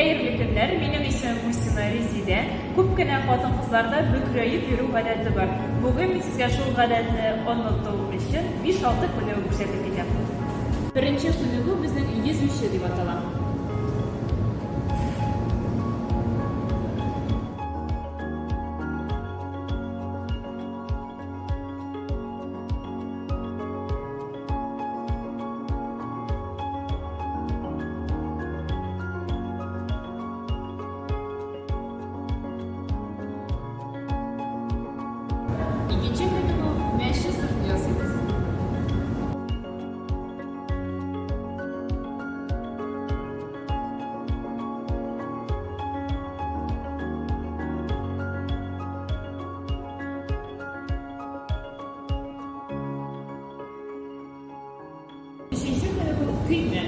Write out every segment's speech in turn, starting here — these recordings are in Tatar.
Хәерле көннәр, минем исемем Мусина Резидә. Күп кенә хатын-кызларда бөкрәеп йөрү гадәте бар. Бүген мин сезгә шул гадәтне оныту өчен 5-6 күнегү күрсәтеп китәм. Беренче күнегү безнең йөзүче дип атала. Икенче күнегү мәче сырты ясыйбыз. Өченче күнегү көймә.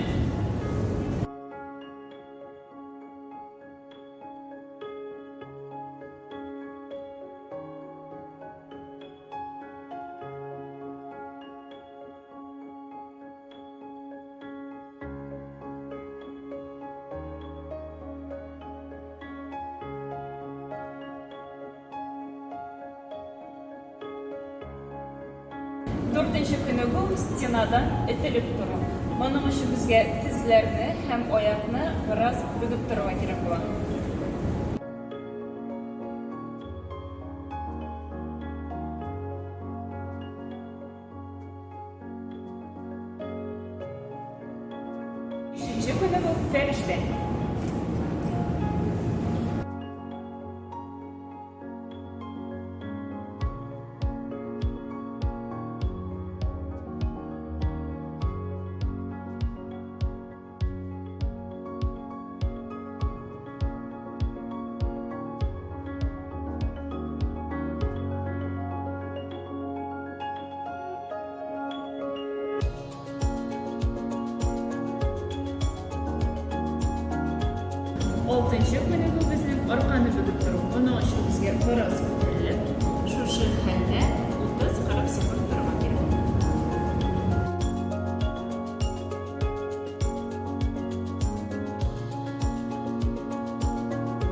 Дүртенче күнегү стенадан этелеп тору. Моның өчен безгә тезләрне һәм аякны бераз бөгеп торырга кирәк була. Бишенче күнегү фәрештә. Алтынчы күнегү безнең арканы бөгеп тору. Моның өчен безгә бераз күтәрелеп, шушы хәлдә 30-40 секунд торырга кирәк.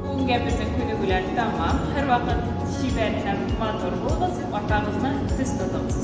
Бүгенгә безнең күнегүләр тәмам. Һәрвакыт чибәр һәм матур булыгыз, аркагызны төз тотыгыз.